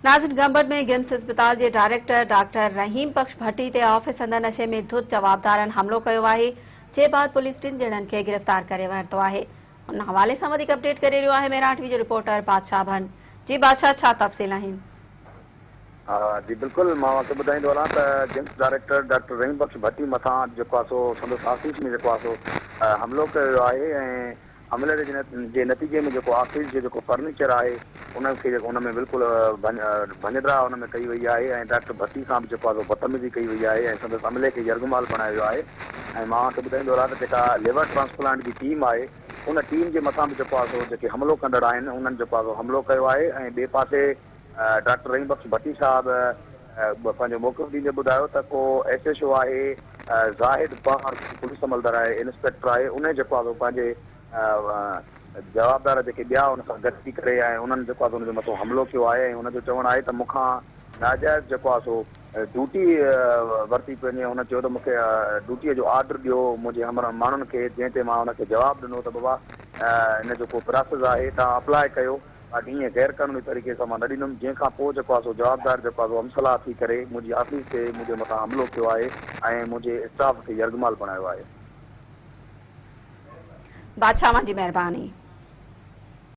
ناظرين گمبٽ ۾ گمس اسپتال جي ڊائريڪٽر ڊاڪٽر رحيم بخش ڀٽي تي آفيس اندر نشي ۾ ڌت جوابدارن حملو ڪيو آهي جنهن بعد پوليس ٽن ڄڻن کي گرفتار ڪري ورتو آهي ان حوالي سان وڌيڪ اپڊيٽ ڪري رهيو آهي مهراڻ ٽي وي جو رپورٽر بادشاهه ڀن جي بادشاهه ڇا تفصيل آهن. جي بلڪل مان اوهان کي ٻڌائيندو هلان ته GIMS director doctor Rahim Bakhsh Bhatti مٿان جيڪو آهي سو سندس آفيس ۾ جيڪو آهي سو حملو ڪيو ويو آهي ۽ حملي جي نتيجي ۾ جيڪو آفيس جو جيڪو فرنيچر آهي ان کي جيڪو ان ۾ بلڪل ڀڃ ڊاهه ان ۾ ڪئي وئي آهي ۽ ڊاڪٽر ڀٽي سان به جيڪو آهي سو بدتميزي ڪئي وئي آهي ۽ سندس عملي کي يرغمال بڻايو ويو آهي ۽ مان اوهان کي ٻڌائيندو هلان ته جيڪا ليور ٽرانسپلانٽ جي ٽيم آهي ان ٽيم جي مٿان به جيڪو آهي سو جيڪي حملو ڪندڙ آهن انهن جيڪو آهي سو حملو ڪيو آهي ۽ ٻئي پاسي ڊاڪٽر رحيم بخش ڀٽي صاحب پنهنجو موقف ڏيندي ٻڌايو ته ڪو ايس ايڇ او آهي زاهد پنهور پوليس عملدار آهي انسپيڪٽر آهي انهي جيڪو آهي سو پنهنجي جوابدار جيڪي ٻيا ان سان گڏجي ڪري ۽ انهن جيڪو آهي سو ان جي مٿو حملو ڪيو آهي ۽ هن جو چوڻ آهي ته مون کان ناجائز جيڪو آهي سو ڊيوٽي ورتي پئي وڃي هن چيو ته مون کي ڊيوٽي جو آرڊر ڏيو منهنجي همراهه ماڻهن کي جنهن تي مان ان کي جواب ڏنو ته بابا ان جو ڪو پراسز آهي توهان اپلاء ڪيو باقي ائين غير قانوني طريقي سان مان نه ڏيندم، جنهن کان پوء جيڪو آهي سو جوابدار جيڪو آهي سو همصلاح ٿي ڪري منهنجي آفيس تي منهنجي مٿان حملو ڪيو آهي ۽ منهنجي اسٽاف کي يرغمال بڻايو آهي. بادشاهه اوهان جي مهرباني.